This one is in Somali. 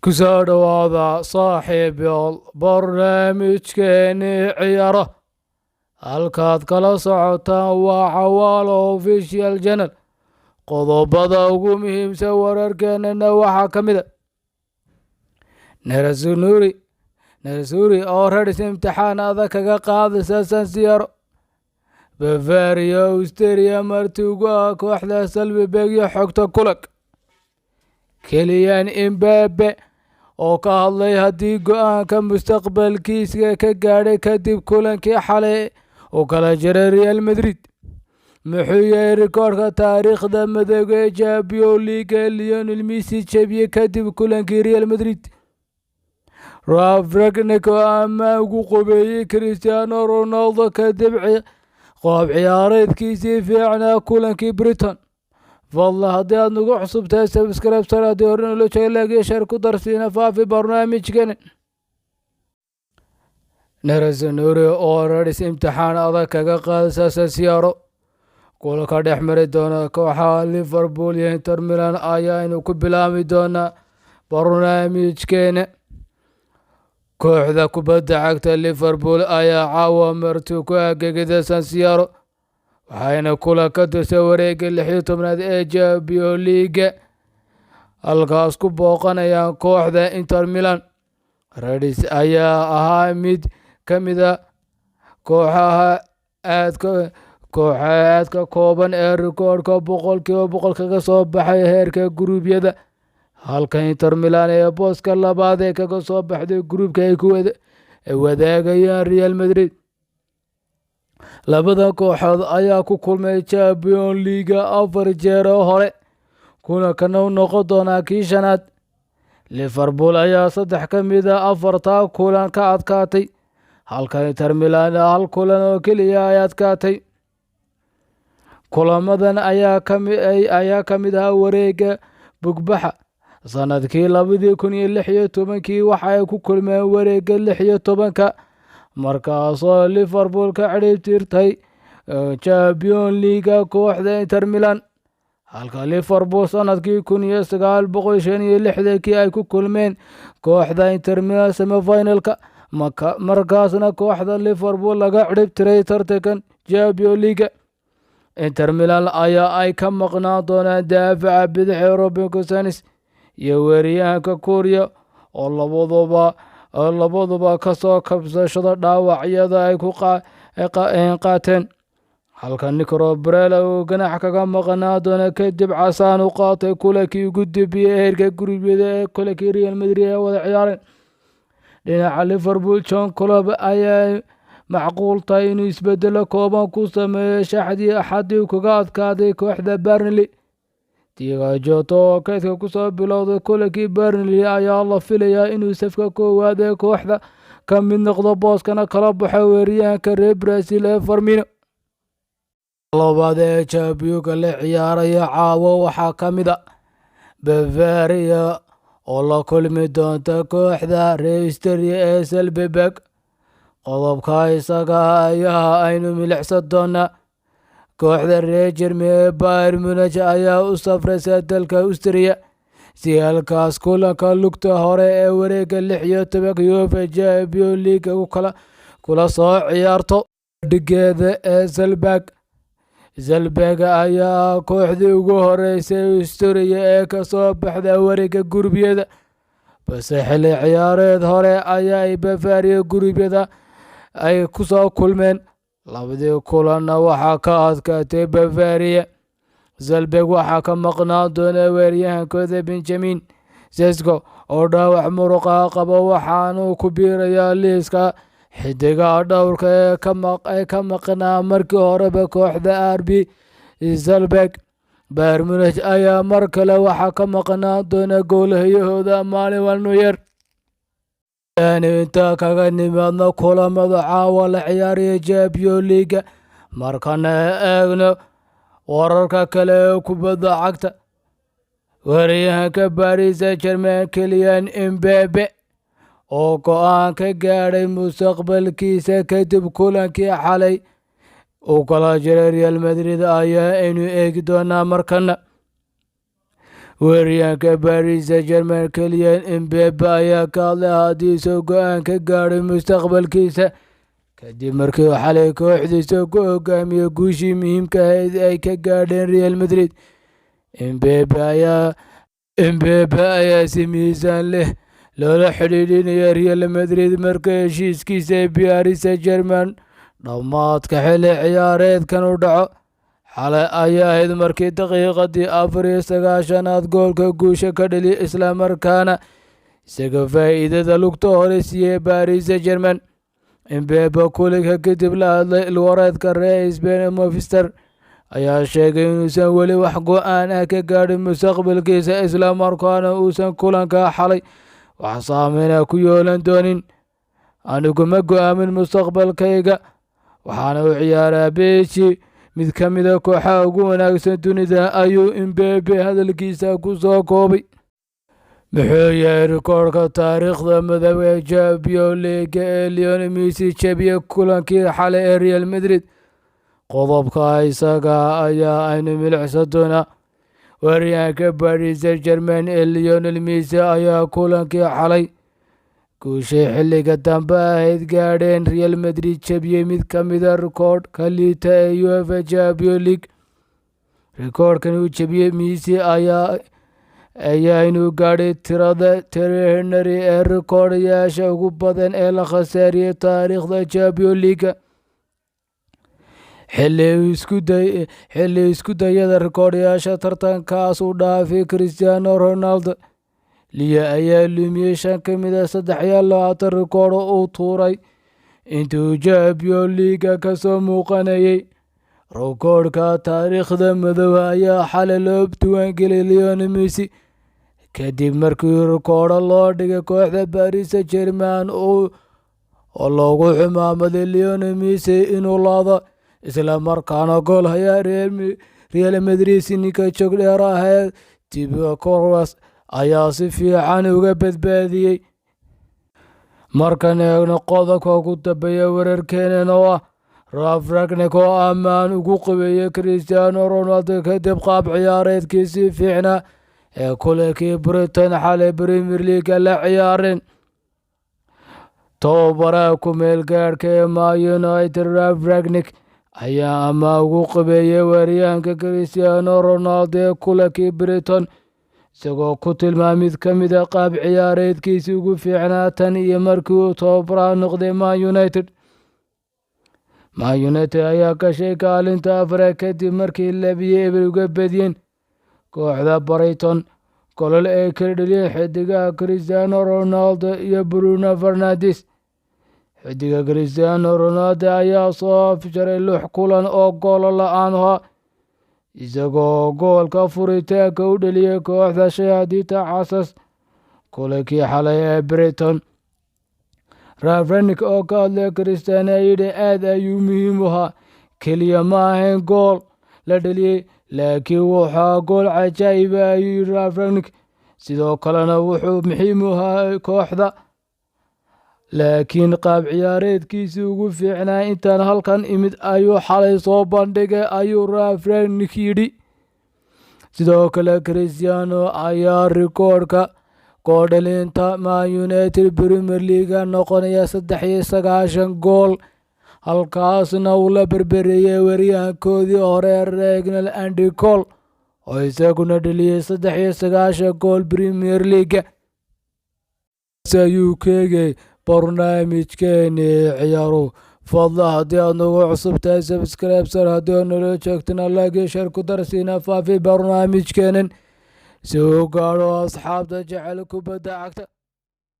Kusoo dhowaada, saaxiibyaal, barnaamijkeenii ciyaaro. Halkaad kala socotaan waa Cawaalo Official Channel. Qodobada ugu muhiimsan wararkeenana waxaa ka mid a Nerazzurri oo Reds imtixaan adag kaga qaadaysa San Siro, Bavaria Austria marti ugu ah kooxda Salzburg iyo xogta kulag, Kylian Mbappe oo ka hadlay haddii go-aanka mustaqbalkiisa ka gaadhay kadib kulankii xalay uu kala jiray Real Madrid. Muxuu yahay rikoorka taariikhda madowga ee Champions League ee Lionel Messi jebiyey kadib kulankii Real Madrid? Ralf Rangnick oo ammaan ugu qobeeyey Cristiano Ronaldo kadib qoob ciyaareedkiisii fiicnaa kulankii Brighton. Fadlan, haddii aad nagu cusub tahay, subscribe sar, haddii hore nolo joogay, like iyo share ku darsiina, faafi barnaamijkan. Nerazzurri oo Reds imtixaan adag kaga qaadaysa San Siro. Kulanka dhex mari doona kooxaha Liverpool iyo Inter Milan ayaaynu ku bilaabi doonaa barnaamijkeena. Kooxda kubadda cagta Liverpool ayaa caawa marti ku ah gegida San Siro, waxayna kulan ka tirsan wareegga 16aad ee Champions League halkaas ku booqanayaan kooxda Inter Milan. Reds ayaa ahaa mid ka mid a kooxaha aadka kooban ee rikoodhka 100% kaga soo baxay heerka guruubyada, halka Inter Milan ee booska labaad ee kaga soo baxday gruubka ay ku wadaagayaan Real Madrid. Labada kooxood ayaa ku kulmay Champions League afar jeer oo hore, kulankana u noqon doonaa kii shanaad. Liverpool ayaa saddex ka mid a afartaa kulan ka adkaatay, halka Inter Milan hal kulan oo keliya ay adkaatay. Kulamadan ayaa ka mid ahaa wareegga bugbaxa sanadkii 2016-kii. Waxa ay ku kulmeen wareegga 16-ka, markaasoo Liverpool ka cidhibtirtay Champion League-ga kooxda Inter Milan, halka Liverpool sanadkii 1965-kii ay ku kulmeen kooxda Inter Milan semifinalka, markaasna kooxda Liverpool laga cidhibtiray tartankan Champion League-ga. Inter Milan ayaa ay ka maqnaan doonaan daafaca bidix ee Robin Gosens iyo weeraryahanka Kuuriya oo labaduba kasoo kabsashada dhaawacyada ay ku qaateen, halka Nicolo Barella uu ganax kaga maqnaan doono kadib casaan u qaatay kulankii ugu dambeeyey heerka guruubyada ee kulankii Real Madrid ee wada ciyaareen. Dhinaca Liverpool, Jurgen Klopp ayaa macquul tahay inuu isbedelo kooban ku sameeyo shaxdii Axadii kaga adkaaday kooxda Burnley. Diogo Jota oo kaydka kusoo bilowday kulankii Burnley ayaa la filayaa inuu safka koowaad ee kooxda ka mid noqdo, booskana kala baxo weeraryahanka reer Brazil ee Firmino. Labaad ee Championka la ciyaaraya caawa waxaa ka mid a Bavaria oo la kulmi doonta kooxda reer Austria ee Salzburg. Qodobka isaga ayaa aynu milicsan doonaa. Kooxda reer Jermani ee Bayern Munich ayaa u safraysa dalka Austria si halkaas kulanka lugta hore ee wareegga 16-ka UEFA Champions League kula soo ciyaarto dhigeeda ee Salzburg. Salzburg ayaa kooxdii ugu horeysay Austria ee kasoo baxda wareegga guruubyada, balse xilli ciyaareed hore ayaa ay Bavaria guruubyada ay kusoo kulmeen. Labadii kulanna waxaa ka adkaatay Bavaria. Salzburg waxaa ka maqnaan doona weeraryahankooda Benjamin Sesko oo dhaawac muruqa qaba, waxaanuu ku biirayaa liiska xidigaha dhowrka ee ka maqnaa markii horeba kooxda RB Salzburg. Bayern Munich ayaa mar kale waxaa ka maqnaan doona goolhayahooda Manuel Neuer. Aanu intaa kaga nimaadno kulamada caawa la ciyaaraya Champions League, markana eegno wararka kale ee kubadda cagta. Weeraryahanka Paris Saint-Germain Kylian Mbappe oo go-aan ka gaadhay mustaqbalkiisa kadib kulankii xalay uu kala jiray Real Madrid ayaa aynu eegi doonaa markana. Weeraryahanka Paris Saint-Germain Kylian Mbappe ayaa ka hadlay haddii uu go'aan ka gaadhay mustaqbalkiisa kadib markii uu xalay kooxdiisa ku hogaamiyay guushii muhiimka ahayd ee ay ka gaadheen Real Madrid. Mbappe ayaa si miisaan leh loola xidhiidhinayay Real Madrid marka heshiiskiisa ee Paris Saint-Germain dhammaadka xilli ciyaareedkan uu dhaco. Xalay ayaa ahayd markii daqiiqadii 94aad goolka guusha ka dhaliyay, isla markaana isaga faa'iidada lugta hore siiyay Paris Saint-Germain. Mbappe, kulanka kadib la hadlay ilwareedka reer Spain ee Movistar, ayaa sheegay inuusan weli wax go'aan ah ka gaadhin mustaqbalkiisa, isla markaana uusan kulanka xalay wax saameyn ah ku yeelan doonin. "Anigu ma go'aamin mustaqbalkayga, waxaana u ciyaaraa PSG, mid ka mid ah kooxaha ugu wanaagsan dunida," ayuu Mbappe hadalkiisa ku soo koobay. Muxuu yahay rikoodhka taariikhda madow ee Champions League ee Lionel Messi jebiyay kulankii xalay ee Real Madrid? Qodobka isaga ayaa aynu milicsan doonaa. Weeraryahanka Paris Saint-Germain ee Lionel Messi ayaa kulankii xalay guushay xilliga dambe ahayd gaadheen Real Madrid jebiyey mid ka mid ah rikoodhka liita ee UEFA Champions League. Rikoodhkan uu jebiyey Messi ayaa inuu gaadhay tirada Thierry Henry ee rikoodhayaasha ugu badan ee la khasaariyey taariikhda Champions League. Xilli isku dayada rikoodhayaasha tartankaas uu dhaafay Cristiano Ronaldo. Leo ayaa lumiyey 5 ka mid ah 23 rikoodh oo uu tuuray intii uu Champions League ka soo muuqanayay. Rikoodhka taariikhda madow ayaa xalay loo diiwaangeliyay Lionel Messi kadib markii rikoodho loo dhigay kooxda Paris Saint-Germain oo loogu xumaamaday Lionel Messi inuu laado, isla markaana goolhayaha Real Madrid ninka joog dheer ahaa Thibaut Courtois ayaa si fiican uga badbaadiyey. Markaan eegno qodobka ugu dambeeya wararkeena oo ah Ralf Rangnick oo ammaan ugu qabeeyay Cristiano Ronaldo kadib qaab ciyaareedkiisii fiicnaa ee kulankii Brighton xalay Premier League la ciyaareen. Tababaraha ku meel gaadhka ee Man United Ralf Rangnick ayaa ammaan ugu qabeeyay weeraryahanka Cristiano Ronaldo ee kulankii Brighton, isagoo ku tilmaamay mid ka mid ah qaab ciyaareedkiisii ugu fiicnaa tan iyo markii uu tababaraha noqday Man United. Man United ayaa gashay kaalinta afraad kadib markii 2-0 uga badiyeen kooxda Brighton, golol ay kala dhaliyeen xidigaha Cristiano Ronaldo iyo Bruno Fernandes. Xidiga Cristiano Ronaldo ayaa soo afjaray lix kulan oo goolo la'aan ah, isagoo goolka furitaanka u dhaliyay kooxda Shayaadiinta Casas kulankii xalay ee Brighton. Ralf Rangnick oo ka hadlay Cristiano ayaa yidhi: "Aad ayuu muhiim u ahaa. Keliya ma ahayn gool la dhaliyay, laakiin wuxuu gool cajaa'ib ah," ayuu yidhi Ralf Rangnick. "Sidoo kalena wuxuu muhiim u ahaa kooxda, laakiin qaab ciyaareedkiisii ugu fiicnaa intaan halkan imid ayuu xalay soo bandhigay," ayuu Ralf Rangnick yidhi. Sidoo kale Cristiano ayaa rikoodhka gooldhalinta Man United Premier League noqonaya 93 gool, halkaasna uu la berbereeyay weeraryahankoodii hore Reginald Andy Cole oo isaguna dhaliyay 93 gool Premier League. Ayuu ku eegay barnaamijkeenii ciyaaruhu. Fadlan haddii aad nagu cusub tahay, subscribe sar. Haddii aad nala joogtana, like iyo share ku darsiina. Faafi barnaamijkeenan si uu gaadho asxaabta jecel kubadda cagta.